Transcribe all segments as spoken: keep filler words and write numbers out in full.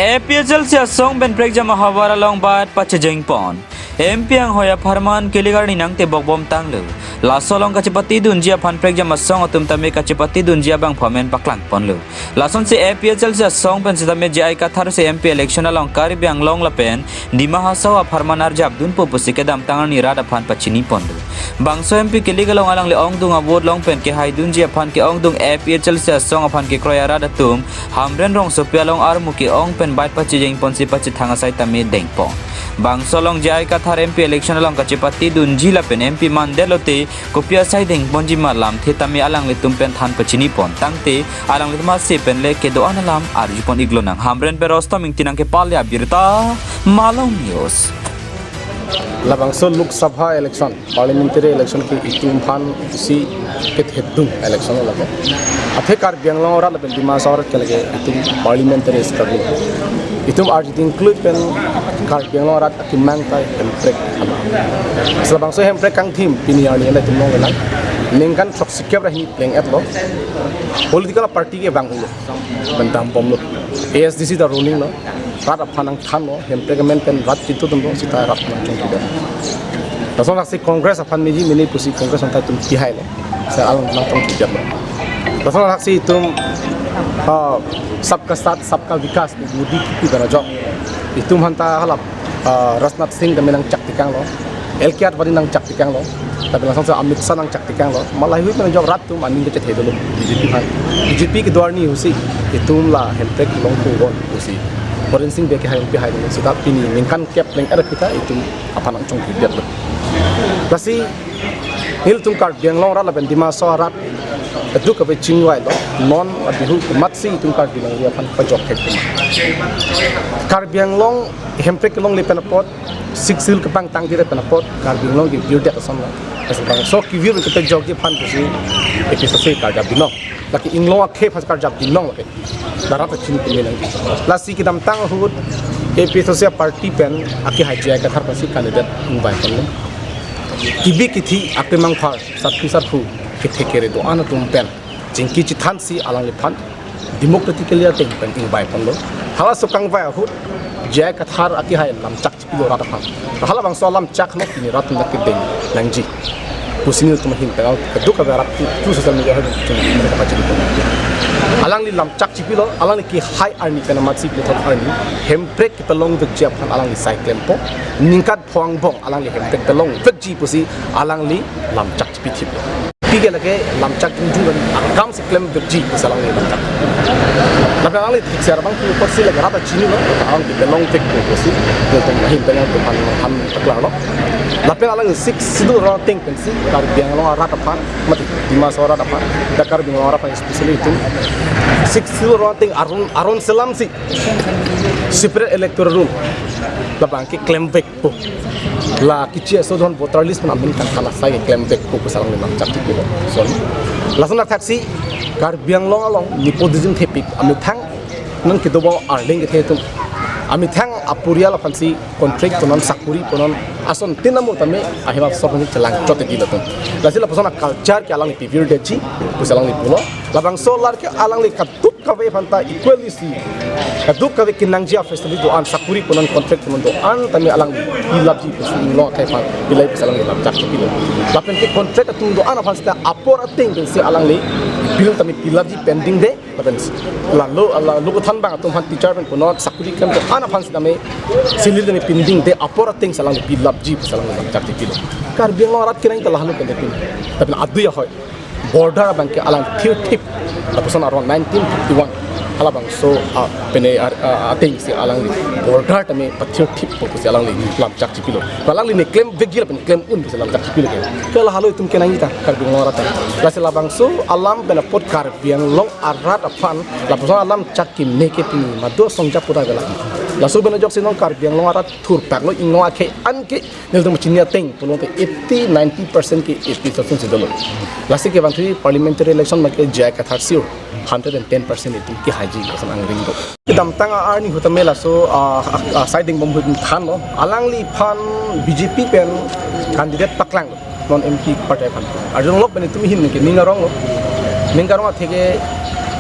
A P H L C asong pen prekjam ahavar along bat pachejeng pon. M P anghoi apharman kelegar ni nangtebok bom tanglo. Laso along kachepatedunji aphan prekjam asong atum tame kachepatedunji abangphu amen paklang ponlo. Lasonsi A P H L C asong pen sitame J I Kathar si M P election along Karbi Anglong lapen Dima Hasao apharman arjapdunpo pusi kedamtang arni rat aphan pachini ponlo. Bangso M P kelegar along alangli ongdung a-vote along pen kehaidunji aphan ke-ongdung A P H L C asong aphan kekroi arat atum Hamren Rongsopi along armu ke-ong pen bat pachejeng ponsi pachethang asai tame dengpon. Bangso along J I Kathar M P election along kachepatedunji lapen M P mandetlo te kopi asai dengponji ma lamthe tame alanglitum pen than pachini pon tangte alanglitum ase pen le kedo-an alam arjupon iglonang. Hamren pen Rostom Ingti nangkepale abirta, Malong News. Labangso Lok Sabha election, parliamentary election ke itum aphan isi kethedung election lo lake. Athe Karbi Anglong arat lapen Dima Hasao arat ke lake itum parliamentary struggle. Itum arjuding klui pen Karbi Anglong arat akemang ta Hemprek. Labangso Hemprek kangthim pini arni anda itum longlang. Ningkan throksi kep ra hini pleng-etlo. Political party ke bang ulo. Bendam bomlo. A S D C ta ruling lo. Rat aphan nangthanlo, Hemprek amen pen rat chinthudunlo, sita rat nangchongkidun. Lason aksi Congress aphan meji mene pusi Congress anta itum pihailo. Sa alang nangchongkidunlo. Lason aksi itum, ah, Sabka Saath, Sabka Vikas ni Modi kipi pen ajok. Itum aphan ta hala, ah, Rajnath Singh tame nangchak tekanglo. L K Advani nangchak tekanglo. Tapi langsung sa Amit Shah nangchak tekanglo. Malai hui pen ajok rat atum aning kechethe dolo B J P aphan. B J P kedo arni pusi itum la Hemprek longpo bon pusi. Biren Singh Bey kehai pihai dolo. Sita pini ningkan kep pleng-et ra kita itum aphan nangchongkidunlo. Lasi nelitum Karbi Anglong arat lapen Dima Hasao arat keduk kave chingvailo. Non abihu kematsi itum Karbi Anglong aphan pajok thek tema. Karbi Anglong Hemprek kelongle pen apot, Sixth Schedule kepangtangdet pen apot, Karbi Anglong kevir det ason lo. Asal bangso kevir kepajokji aphan pusi A P H L C karjap binong. Lake inglong akhei aphan karjap binong lake. Darat achin kuminang. Lasi kedamtang ahut A P H L C party pen akehai J I Kathar aphansi candidate ingvai ponlo. Kibi kithi akemang phar, sarpi sarpo, kethe kere do-an atum pen chingki chethansi alangliphan democratically ateng pen ingvai ponlo. Halaso kangvai ahut J I Kathar akehai lamchak chipilo rat aphan. Halabangso alamchak lo pini rat atum kedeng nangji pusi nelitum ahin pen keduk kave rat through social media ahut chun mereka pachini pon. Alangli lamchak chipilo, alangli kehai arni pen amatsi plethot arni Hemprek kepalongvekji aphan alangli sai klempo. Ningkan pho angbong alangli Hemprek palongvekji pusi alangli lamchak chipithiplo. Pike lake lamchak jung jung akam si klemvekji pusi alangli lamchak. Lapen alangli thik ser abang tu porsi lake rat achinilo, alangli palongvekpo pusi, nelitum ahin pen nelitum aphan ham paklarlo. Lapen alangli Sixth Schedule rong ateng pensi Karbi Anglong arat aphan, mati Dima Hasao arat aphan, dak Karbi Anglong arat aphan especially itum Sixth Schedule rong ateng aron, aron selamsi separate electoral roll labang ke klemvekpo. La kichi aso don voter list pen amen kangkang asai klemvekpo pusi alangli lamchak chipilo. Sorry. Lason athaksi Karbi Anglong along nepotism thepik amethang non kedo bom arleng kethe atum. Amethang apurial aphansi contract punon sakuri punon ason tin amo tame ahima sop ni chelang chot di latum. Lasi lapuson aculture ke alangli pivirdetji pusi alangli pulo. Labangso alar ke alangli kaduk kave aphan ta equally si. Kaduk kave kenangji a-facility do-an sakuri punon contract punon do-an tame alangli pilapji pusi inglong akhei aphan pilai pusi alangli lamchak chipilo. Lapen ke contract atum do-an aphan sita apor ateng pensi alangli bill tame pilapji pending de. Lapen lalu, lalu kethan bang atum aphan teacher pen punon sakuri klem do-an aphan sitame salary tame pending de apor ateng si alangli pilapji pusi alangli lamchak chipilo. Karbi Anglong arat kenang ta lalu pen de pin. Lapen adui ahoi border abang ke alang thirthip. Lapuson around nineteen fifty-one. Halabangso, ah, pene ar-, ah, ateng si alangli border tame pathirthippo pusi alangli lamchak chipilo. Alangli ne klemvekji lapen klem un pusi lamchak chipilo ke. Ke lahelo itum kenang ta Karbi Anglong arat ta. Lasi labangso alam pen apot Karbi Anglong arat aphan lapuson alamchak keme ke pini madu asong japuta vela. Laso pen ajoksi non Karbi Anglong arat thurpaklo inglong akhei an ke nelitum chini ateng pulote eighty ninety percent ke A P H L C si dolo. Lasi kevangthu parliamentary election make J I Kathar sure hundred and ten percent itum kehaiji lason angring do. Kedamtang arni ahut tame laso, ah, ah, ah, sai ding bom ahut thanlo. Alangliphan B J P pen candidate paklanglo. Non M P party aphan. Arjulong pen itum ahin ke ning aronglo. Ning arong athe ke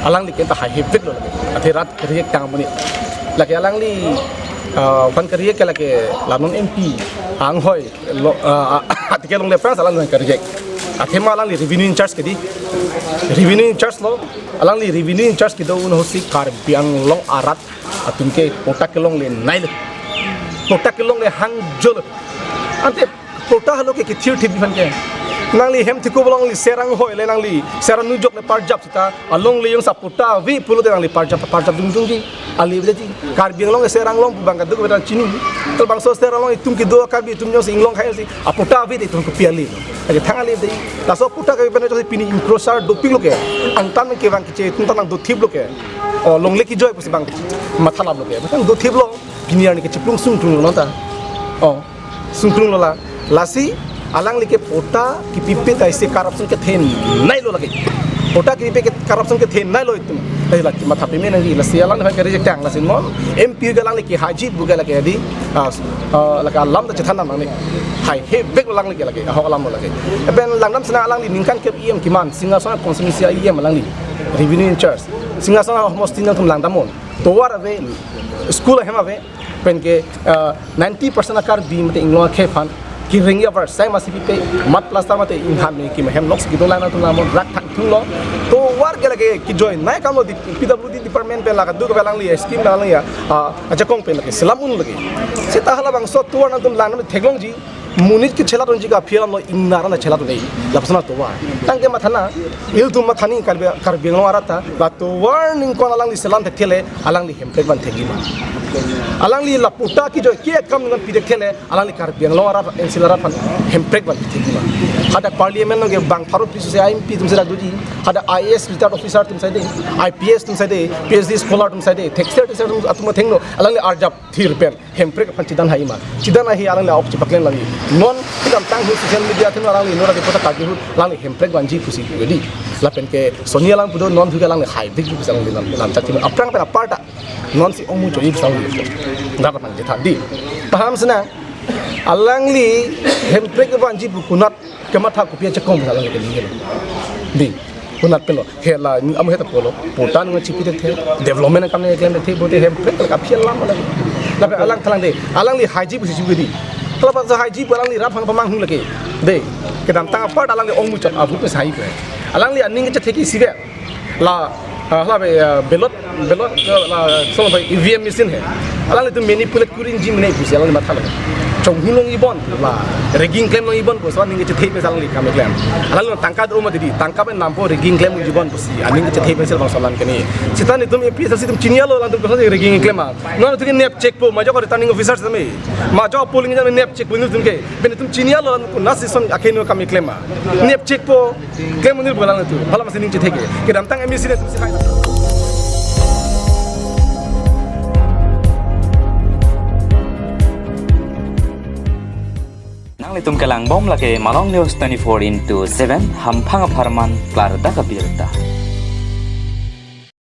alangli ke ta haiheveklo. Athe rat kerek tang muni. Lake alangli, ah, aphan karjek ke lake la non M P anghoi lo, ah, ah, atike longle aphrang si alangli aphan karjek. Athema alangli revenue in-charge ke dei. Revenue in-charge lo, alangli revenue in-charge kedo un ahut si Karbi Anglong arat atum ke patta kelonglenailo. Patta kelongle hangjolo. Ante patta halo ke kethir thip aphan ke. Nangli hem thikop along nangli ser anghoi le nangli ser anujok le parjap seta alongle jongsi patta ave pulote nangli parjap, parjapdun dunji. Alevre dei. Karbi Anglong ser anglong pu abang kadokave ta chini. Labangso ser anglong itum kedo Karbi atum jongsi inglong khai si apatta ave te itum kopi ale. Ake thang alevre dei. Laso patta kapape pen jongsi pini encroacher dopiklo ke. Angtan ke abang keche itum ta nangdothiplo ke. O longle kejoi pusi abang mathalaplo ke. Abang dothiplo. Pini arni ke chiplung sungklunglo ta. O sungklunglo la. Lasi alangli ke patta kepipe ta isi corruption kethenei lo lake. Patta kepipe ke corruption kethenei lo itum. Lasi la matha peme nangji, lasi alangphan ke reject tang, lasi non M P ke alangli kehaiji pu ke lake dei. Ah, ah, lake alam ta chethan nang nangji. Haihebek alangli ke lake, ahok alam lo lake. Lapen langdam sena alangli ningkan kep E M keman, Singhason constituency E M alangli, revenue in-charge. Singhason homosti nangtum langdam non. Tovar ave, school ahem ave, pen ke, ah, ninety percent a-Karbi mate inglong akhei aphan kereng ya var sai masi pipe, mat plaster mate inghan me kim ahem nok si kedo lang nangtum langdam non, rak thang thunglo. Tovar ke lake kejoinei akamlo dei, P W D department pen la kadokave alangli scheme alangli, ah, ajakong pen lake selam un lake. Seta halabangso tovar nangtum langdam theklongji. Monit ke chelat unji ke aphi alam lo, ingnar an chelat un-e. Lapuson atovar. Tangte matha nang, ilitum matha nang Karbi, Karbi Anglong arat ta, la tovar ningkan alangli selam thekthe le, alangli Hemprek abang thekji ma. Alangli la patta kejoi ke akam nang pi thekthe le, alangli Karbi Anglong arat, N C Hills arat aphan Hemprek abang thekji ma. Hadak parliament along ke bang pharo piso si M P atum si dak doji. Hadak I A S retired officer atum sai dei, I P S atum sai dei, P H D scholar atum sai dei, thekser thekser atum, atum athengno, alangli arjap thir pen Hemprek aphan chidan hai ma. Chidan hai alangli ok chipaklem lagi. Non kedamtang ahut social media athengno alangli non lagi patta kagi ahut alangli Hemprek vangji pusi dei. Lapen ke soni alam pu do, non thuke alangli haibik pusi alangli lam, lam chak chiman aphrang pen apar ta. Non si ongmu choi pusi alangli. Dak aphan chethan dei. Paham sena alangli Hemprek vangji pu konat kematha kopi ajakong alangli ke dei. Dei. Konat pen lo. He la amu he ta pulo. Patta nang chipi thekthe. Development akam nang keklem thekthe pulote Hemprek ke aphi alam lake. Lapen alang thalang dei. Alangli haiji pusi chipi dei. Halabangso haiji pu alangli rap hang pamang hung lake. Dei. Kedamtang apar alangli ongmu chot abu ke sai pe. Alangli aning kechethe ke isi ke. La, ah, la be, ah, ballot, ballot, ah, la, song bai E V M machine he. Alanglitum manipulate kuri unji mene pusi alangli matha lo. Chonghulong ibon, la, rigging klemlong ibon pusi aning kechethe pen alangli kam keklem. Alangli tangka do mati dei, tangka pen nampo rigging klem unji ibon pusi aning kechethe pen sel bang salan keni. Seta netum A P H L C atum chinilo alangtum koson rigging klem ma. Non thuke nep chekpo, majok returning officer seme. Majok polling jam nep chekpo netum ke. Pen netum chinilo alangtum konat si son akhei no kam keklem ma. Nep chekpo, klem unji pu alangtum. Hala masi ning chethe ke. Kedamtang M A C netum si hai. Nanglitum kelang bom lake Malong News twenty-four into seven, hamphang apharman klardak abirta.